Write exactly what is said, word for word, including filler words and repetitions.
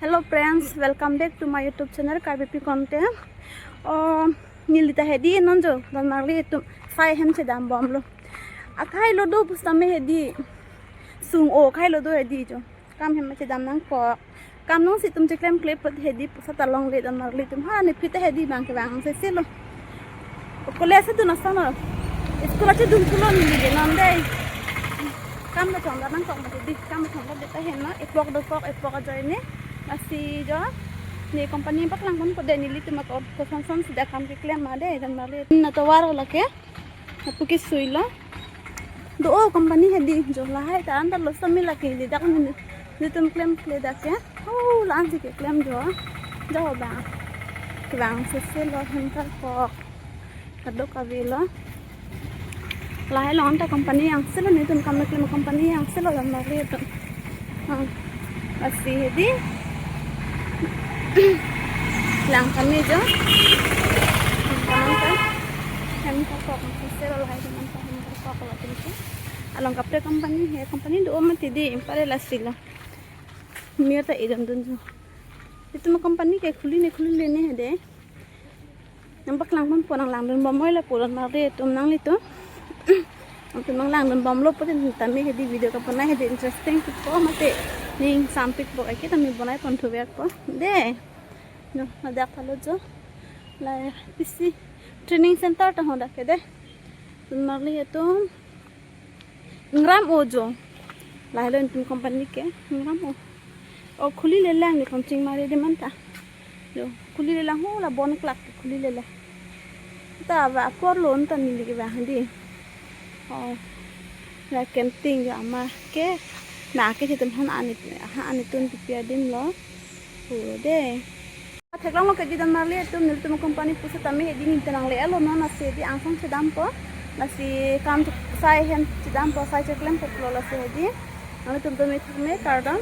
Hello friends, welcome back to my YouTube channel Karbipi Content. Oh, neli ta hedi non jo, don marli atum sai hem chedam bomlo. Akhai lo do pusitame hedi. Sung o khai lo do hedi jo. Kam hem chedam nangkok. Kam nangsi atum cheklem klepot hedi pusat along le don marli atum. Ha, nephi ta hedi bang kevang seselo. Kole ase tu nasa no. School ache dun thulo neli de non dei. Kam na chongda nangkok mati di. Kam na chongda de ta heno. Epok dokok, epok ajoine. Lasi jo. Ne company paklang ponpo de, nelitum ako koson son sida kam keklem ma de don marli. Na tovar lake. Apu kesui lo. Do o company hedi jo, lahai ta anta lo sami lake di dak ni. Nelitum klemkle dak ke. Oh, la-ansi keklem jo. Jo bang. Kevang seselo hem karkok. Kadokave lo. Lahai along ta company angselo, nelitum kam keklem company angselo don marli atum. Hmm. Lasi hedi. Lang kami jo. Lang kami kan. Hem karkok seselo lahai atum anta hem karkok lo atum ke. Along kaprek company he, company do o mati di, pare lasi lo. Mir ta idam dun jo. Itum company ke khuli ne khulile ne hedi. Nangpaklang ponpo, nanglang dun bom oi lapu don marli atum nanglitum. Atum nanglang dun bomlo pute tame hedi video kaponai hedi interesting po mate ning sampik po ake tame bonai pon thuver po. De. Jo, ladak thalo jo. La pisi training center ta ho dak ke de. Don marli atum. Ngram o jo. Lahai lo nelitum company ke. Ngram o. O khulile lang ni kongching mari de manta. Jo, khulile lang ho la bon klak khulile lang. Ta va apor lo anta neli kevang hedi. O. La canteen jo ama ke. Na ke hitum han ani, han ani tun pipi adim lo. Puro de. Theklonglo ke di don marli atum, nelitum company pusitame hedi neli ta nangle-etlo non, lasi hedi angsong chedampo. Lasi kam sai hem chedampo, sai cheklem po pulo lasi hedi. Nanglitum tame thakme kardom.